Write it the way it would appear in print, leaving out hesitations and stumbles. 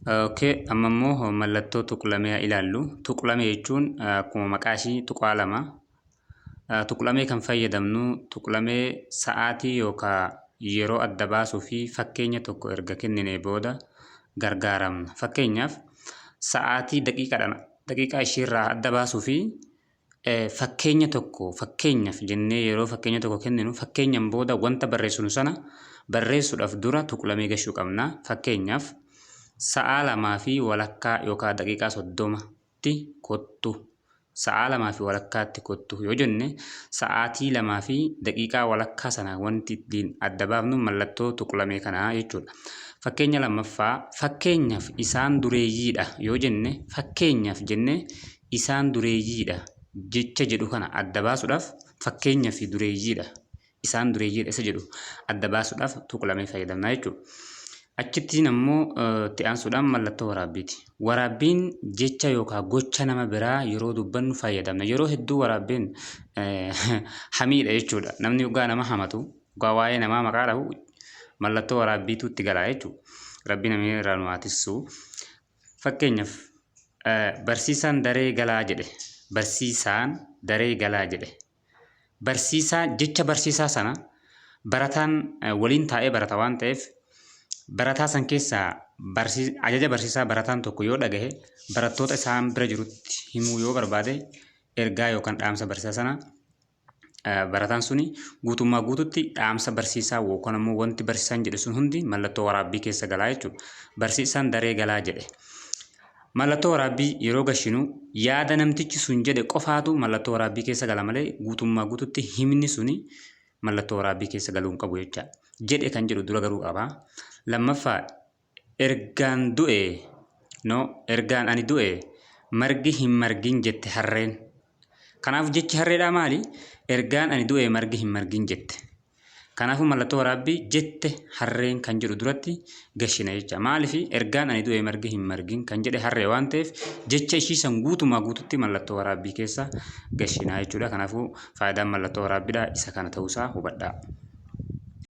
Okay, amma immoo mallattoo tuqlamee haa ilaallu. Tuqlamee jechuun akkuma maqaa ishii tuqaa lama. Tuqlamee kan fayyadamnu tuqlamee sa'aatii yookaan yeroo adda baasuu fi fakkeenya tokko erga kenninee booda gargaaramna. Fakkeenyaaf, sa'aatii daqiiqaadhaan daqiiqaa ishiirraa adda baasuu fi fakkeenya tokko fakkeenyaaf jennee yeroo fakkeenya tokko kenninu, fakkeenyaan booda wanta barreessinu sana barreessuudhaaf dura tuqlamee gashuu qabna. Fakkeenyaaf, 2:30 yookaan daqiiqaa 30tti kottu. 2:30tti kottu yoo jenne, sa'aatii lamaa fi daqiiqaa walakkaa sana wanti ittiin adda baafnu mallattoo tuqlamee kanaa jechuudha. Fakkeenya lammaffaa, fakkeenyaaf isaan dureeyyiidha yoo jenne, fakkeenyaaf jenne isaan dureeyyiidha jecha jedhu kana adda baasuudhaaf, fakkeenyaaf dureeyyiidha, isaan dureeyyiidha isa jedhu adda baasuudhaaf tuqlamee fayyadamna jechuudha. Achittiin ammoo itti aansuudhaan mallattoo waraabbiiti. Waraabbiin jecha yookaan gocha nama biraa yeroo dubbannu fayyadamna. Yeroo hedduu waraabbiin hamiidha jechuudha. Namni dhugaa nama hamatu, dhugaa waa'ee namaa maqaa dhahu, mallattoo waraabbiitu itti gala jechuudha. Rabbi namni irraa nu haa tissu. Fakkeenyaaf, barsiisaan daree galaa jedhe. Barsiisaan daree galaa jedhe. Barsiisaa, jecha barsiisaa sana barataan waliin taa'ee barata waan ta'eef, barataa san keessaa ajaja barsiisaa barataan tokko yoo dhagahe, barattoota isaan bira jirutti himuu yoo barbaade, ergaa yookaan dhaamsa barsiisaa sana barataan suni guutummaa guututti dhaamsa barsiisaa yookaan ammoo wanti barsiisaan jedhe sun hundi mallattoo waraabbii keessa galaa jechuudha. Barsiisaan daree galaa jedhe. Mallattoo waraabbii yeroo gashinu, yaada namtichi sun jedhe qofaatu mallattoo waraabbii keessa gala malee guutummaa guututti himni suni mallattoo waraabbii keessa galuu hin qabu jecha. Jedhe kan jedhu dura garuu qaba. Lammaffaa, ergaan du'e, no, ergaan ani du'e margi hin margin jette harreen. Kanaaf jechi harreedhaa maali? Ergaan ani du'e margi hin margin jette. Kanaafuu mallattoo waraabbii jette harreen kan jedhu duratti gashina jecha. Maaliif? Ergaan ani du'e margi hin margin kan jedhe harree waan ta'eef, jecha ishii san guutumaa guututti mallattoo waraabbii keessa gashinaa jechuudha. Kanaafuu faayidaan mallattoo waraabbiidhaa isa kana ta'uusaa hubadhaa.